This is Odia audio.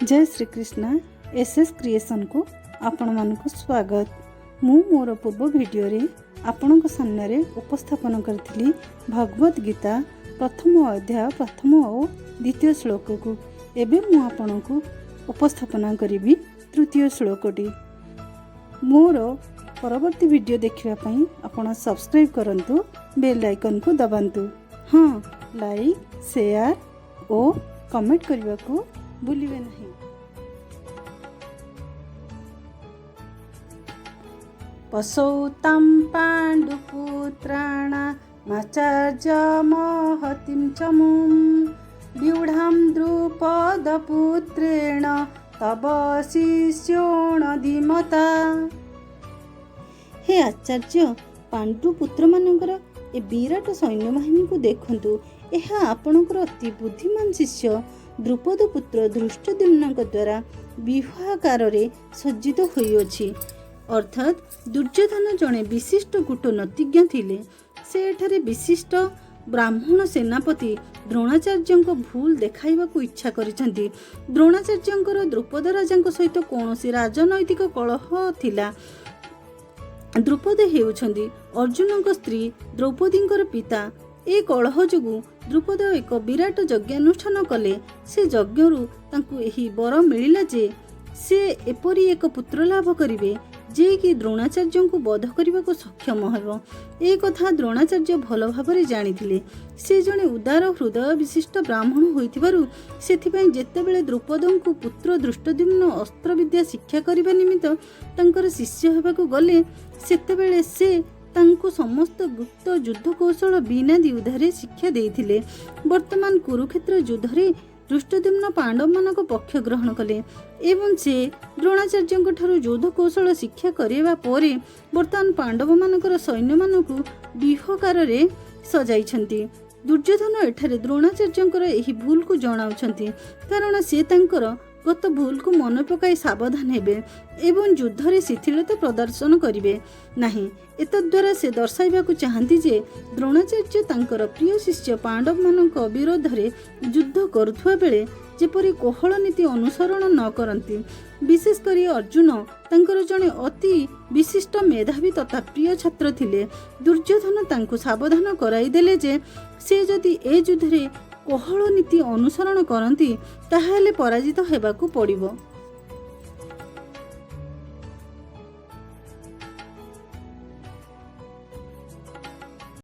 ଜୟ ଶ୍ରୀକୃଷ୍ଣ। ଏସ୍ ଏସ୍ କ୍ରିଏସନ୍କୁ ଆପଣମାନଙ୍କୁ ସ୍ୱାଗତ। ମୁଁ ମୋର ପୂର୍ବ ଭିଡ଼ିଓରେ ଆପଣଙ୍କ ସାମ୍ନାରେ ଉପସ୍ଥାପନ କରିଥିଲି ଭଗବତ ଗୀତା ପ୍ରଥମ ଅଧ୍ୟାୟ ପ୍ରଥମ ଓ ଦ୍ୱିତୀୟ ଶ୍ଳୋକକୁ। ଏବେ ମୁଁ ଆପଣଙ୍କୁ ଉପସ୍ଥାପନା କରିବି ତୃତୀୟ ଶ୍ଳୋକଟି। ମୋର ପରବର୍ତ୍ତୀ ଭିଡ଼ିଓ ଦେଖିବା ପାଇଁ ଆପଣ ସବସ୍କ୍ରାଇବ୍ କରନ୍ତୁ, ବେଲ୍ ଆଇକନ୍କୁ ଦବାନ୍ତୁ। ହଁ, ଲାଇକ୍, ସେୟାର ଓ କମେଣ୍ଟ କରିବାକୁ ଭୁଲିବେ ନାହିଁ। ପଶୌ ତାಂ ପାଣ୍ଡୁପୁତ୍ରାଣାମାଚାର୍ଯ୍ୟ ମହତିं ଚମୁं ବ୍ୟୁଢ଼ାं ଦ୍ରୁପଦପୁତ୍ରେଣ ତବ ଶିଷ୍ୟେଣ ଧୀମତା। ହେ ଆଚାର୍ଯ୍ୟ, ପାଣ୍ଡୁ ପୁତ୍ରମାନଙ୍କର ଏ ବିରାଟ ସୈନ୍ୟବାହିନୀକୁ ଦେଖନ୍ତୁ। ଏହା ଆପଣଙ୍କର ଅତି ବୁଦ୍ଧିମାନ ଶିଷ୍ୟ ଦ୍ରୁପଦ ପୁତ୍ର ଧୃଷ୍ଟଦ୍ୟୁମ୍ନଙ୍କ ଦ୍ୱାରା ବ୍ୟୁହାକାରରେ ସଜ୍ଜିତ ହୋଇଅଛି। ଅର୍ଥାତ୍ ଦୁର୍ଯ୍ୟୋଧନ ଜଣେ ବିଶିଷ୍ଟ କୂଟନୀତିଜ୍ଞ ଥିଲେ। ସେ ଏଠାରେ ବିଶିଷ୍ଟ ବ୍ରାହ୍ମଣ ସେନାପତି ଦ୍ରୋଣାଚାର୍ଯ୍ୟଙ୍କ ଭୁଲ ଦେଖାଇବାକୁ ଇଚ୍ଛା କରିଛନ୍ତି। ଦ୍ରୋଣାଚାର୍ଯ୍ୟଙ୍କର ଦ୍ରୁପଦ ରାଜାଙ୍କ ସହିତ କୌଣସି ରାଜନୈତିକ କଳହ ଥିଲା। ଦ୍ରୁପଦ ହେଉଛନ୍ତି ଅର୍ଜୁନଙ୍କ ସ୍ତ୍ରୀ ଦ୍ରୌପଦୀଙ୍କର ପିତା। ଏ କଳହ ଯୋଗୁଁ ଦ୍ରୁପଦ ଏକ ବିରାଟ ଯଜ୍ଞାନୁଷ୍ଠାନ କଲେ। ସେ ଯଜ୍ଞରୁ ତାଙ୍କୁ ଏହି ବର ମିଳିଲା ଯେ ସେ ଏପରି ଏକ ପୁତ୍ର ଲାଭ କରିବେ, ଯେ କି ଦ୍ରୋଣାଚାର୍ଯ୍ୟଙ୍କୁ ବଧ କରିବାକୁ ସକ୍ଷମ ହେବ। ଏ କଥା ଦ୍ରୋଣାଚାର୍ଯ୍ୟ ଭଲ ଭାବରେ ଜାଣିଥିଲେ। ସେ ଜଣେ ଉଦାର ହୃଦୟ ବିଶିଷ୍ଟ ବ୍ରାହ୍ମଣ ହୋଇଥିବାରୁ ସେଥିପାଇଁ ଯେତେବେଳେ ଦ୍ରୁପଦଙ୍କୁ ପୁତ୍ର ଧୃଷ୍ଟଦ୍ୟୁମ୍ନ ଅସ୍ତ୍ରବିଦ୍ୟା ଶିକ୍ଷା କରିବା ନିମିତ୍ତ ତାଙ୍କର ଶିଷ୍ୟ ହେବାକୁ ଗଲେ, ସେତେବେଳେ ସେ ତାଙ୍କୁ ସମସ୍ତ ଗୁପ୍ତ ଯୁଦ୍ଧ କୌଶଳ ବିନା ଦ୍ୱିଧାରେ ଶିକ୍ଷା ଦେଇଥିଲେ। ବର୍ତ୍ତମାନ କୁରୁକ୍ଷେତ୍ର ଯୁଦ୍ଧରେ ଧୃଷ୍ଟଦ୍ୟୁମ୍ନ ପାଣ୍ଡବମାନଙ୍କ ପକ୍ଷ ଗ୍ରହଣ କଲେ ଏବଂ ସେ ଦ୍ରୋଣାଚାର୍ଯ୍ୟଙ୍କ ଠାରୁ ଯୁଦ୍ଧ କୌଶଳ ଶିକ୍ଷା କରିବା ପରେ ବର୍ତ୍ତମାନ ପାଣ୍ଡବମାନଙ୍କର ସୈନ୍ୟମାନଙ୍କୁ ବ୍ୟୁହାକାରରେ ସଜାଇଛନ୍ତି। ଦୁର୍ଯ୍ୟୋଧନ ଏଠାରେ ଦ୍ରୋଣାଚାର୍ଯ୍ୟଙ୍କର ଏହି ଭୁଲକୁ ଜଣାଉଛନ୍ତି, କାରଣ ସେ ତାଙ୍କର ଗତ ଭୁଲକୁ ମନେ ପକାଇ ସାବଧାନ ହେବେ ଏବଂ ଯୁଦ୍ଧରେ ଶିଥିଳତା ପ୍ରଦର୍ଶନ କରିବେ ନାହିଁ। ଏତଦ୍ୱାରା ସେ ଦର୍ଶାଇବାକୁ ଚାହାନ୍ତି ଯେ ଦ୍ରୋଣାଚାର୍ଯ୍ୟ ତାଙ୍କର ପ୍ରିୟ ଶିଷ୍ୟ ପାଣ୍ଡବମାନଙ୍କ ବିରୋଧରେ ଯୁଦ୍ଧ କରୁଥିବା ବେଳେ ଯେପରି କୋହଳ ନୀତି ଅନୁସରଣ ନ କରନ୍ତି। ବିଶେଷ କରି ଅର୍ଜୁନ ତାଙ୍କର ଜଣେ ଅତି ବିଶିଷ୍ଟ ମେଧାବୀ ତଥା ପ୍ରିୟ ଛାତ୍ର ଥିଲେ। ଦୁର୍ଯ୍ୟୋଧନ ତାଙ୍କୁ ସାବଧାନ କରାଇଦେଲେ ଯେ ସେ ଯଦି ଏ ଯୁଦ୍ଧରେ କୋହଳ ନୀତି ଅନୁସରଣ କରନ୍ତି, ତାହେଲେ ପରାଜିତ ହେବାକୁ ପଡ଼ିବ।